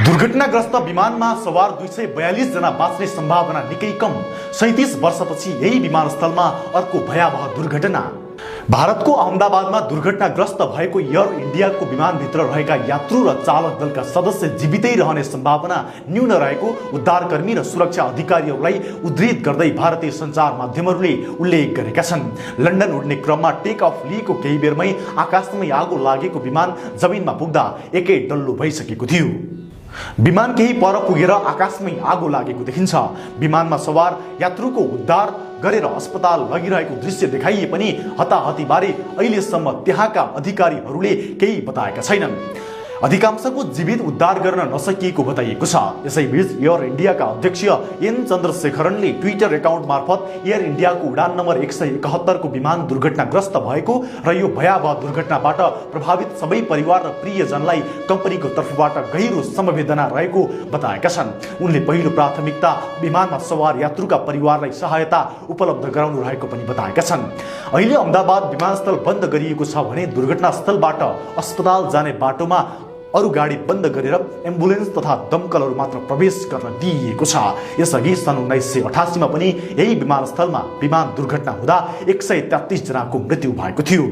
दुर्घटनाग्रस्त विमानमा सवार 242 जना बाँच्ने सम्भावना निकै कम। 37 वर्षपछि यही विमानस्थलमा अर्को भयावह दुर्घटना। भारतको अहमदाबादमा दुर्घटनाग्रस्त भएको एयर इन्डियाको विमानभित्र रहेका यात्रु र चालक दलका सदस्य जीवितै रहने सम्भावना न्यून रहेको उद्धारकर्मी र सुरक्षा अधिकारीहरूलाई उद्धृत गर्दै भारतीय सञ्चार माध्यमहरूले उल्लेख गरेका छन्। लन्डन उड्ने क्रममा टेक अफ लिएको केही बेरमै आकाशमै आगो लागेको विमान जमिनमा पुग्दा एकै डल्लो भइसकेको थियो। विमान केही पर पुगेर आकाशमै आगो लागेको देखिन्छ। विमानमा सवार यात्रुको उद्धार गरेर अस्पताल लगिरहेको दृश्य देखाइए पनि हताहतीबारे अहिलेसम्म त्यहाँका अधिकारीहरूले केही बताएका छैनन्। अधिकांशको जीवित उद्धार गर्न नसकिएको बताइएको छ। यसैबीच एयर इन्डियाका अध्यक्ष एन चन्द्रशेखरनले ट्विटर एकाउन्ट मार्फत एयर इन्डियाको उडान नम्बर 171 को विमान दुर्घटनाग्रस्त भएको र यो भयावह दुर्घटनाबाट प्रभावित सबै परिवार र प्रियजनलाई कम्पनीको तर्फबाट गहिरो समवेदना रहेको बताएका छन्। उनले पहिलो प्राथमिकता विमानमा सवार यात्रुका परिवारलाई सहायता उपलब्ध गराउनु रहेको पनि बताएका छन्। अहिले अहमदाबाद विमानस्थल बन्द गरिएको छ भने दुर्घटनास्थलबाट अस्पताल जाने बाटोमा अरु गाडी बन्द गरेर एम्बुलेन्स तथा दमकलहरू मात्र प्रवेश गर्न दिइएको छ। यसअघि सन् 1988 मा पनि यही विमानस्थलमा विमान दुर्घटना हुँदा 133 जनाको मृत्यु भएको थियो।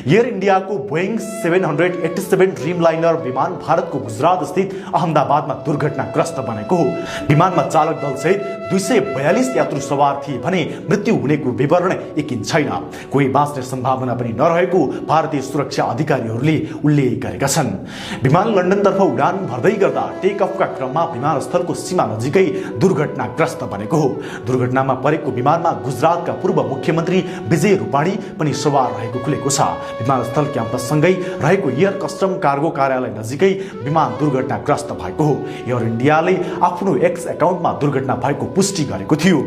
एयर इन्डियाको बोइङ 787 ड्रिमलाइनर विमान भारतको गुजरात स्थित अहमदाबादमा दुर्घटनाग्रस्त बनेको हो। विमानमा चालक दल सहित 242 यात्रु सवार थिए भने मृत्यु हुनेको विवरण एकिन छैन। कोही बाँच्ने सम्भावना पनि नरहेको भारतीय सुरक्षा अधिकारीहरूले उल्लेख गरेका छन्। विमान लन्डनतर्फ उडान भर्दै गर्दा टेक अफका क्रममा विमानस्थलको सीमा नजिकै दुर्घटनाग्रस्त बनेको हो। दुर्घटनामा परेको विमानमा गुजरातका पूर्व मुख्यमन्त्री विजय रूपाणी पनि सवार रहेको खुलेको छ। विमानस्थल क्याम्पससँगै रहेको एयर कस्टम कार्गो कार्यालय नजिकै विमान दुर्घटनाग्रस्त भएको हो। एयर इन्डियाले आफ्नो एक्स एकाउन्टमा दुर्घटना भएको पुष्टि गरेको थियो।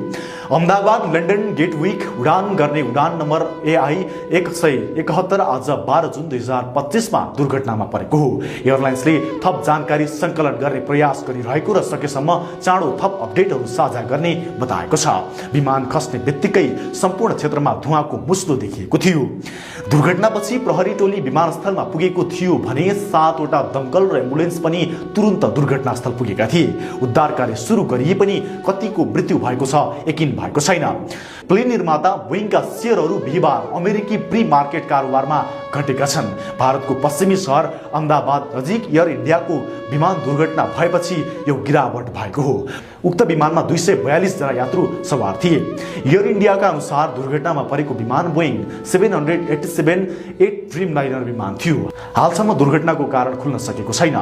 अहमदाबाद लन्डन गेटविक उडान गर्ने उडान नम्बर AI 171 आज 12 जुन 2025 मा दुर्घटनामा परेको हो। एयरलाइन्सले थप जानकारी सङ्कलन गर्ने प्रयास गरिरहेको र सकेसम्म चाँडो थप अपडेटहरू साझा गर्ने बताएको छ। विमान खस्ने बित्तिकै सम्पूर्ण क्षेत्रमा धुवाँको मुस्लो देखिएको थियो। दुर्घटनापछि प्रहरी टोली विमानस्थलमा पुगेको थियो भने 7 वटा दमकल र एम्बुलेन्स पनि तुरुन्त दुर्घटनास्थल पुगेका थिए। उद्धार कार्य सुरु गरिए पनि कतिको मृत्यु भएको छ यकिन भएको छैन। प्लेन निर्माता बोइङका सेयरहरू बिहिबार अमेरिकी प्री मार्केट कारोबारमा घटेका छन्। भारतको पश्चिमी सहर अहमदाबाद नजिक एयर इन्डियाको विमान दुर्घटना भएपछि यो गिरावट भएको हो। उक्त विमानमा 242 जना यात्रु सवार थिए। एयर इन्डियाका अनुसार दुर्घटनामा परेको विमान बोइङ 787-8 ड्रिमलाइनर विमान थियो। हालसम्म दुर्घटनाको कारण खुल्न सकेको छैन।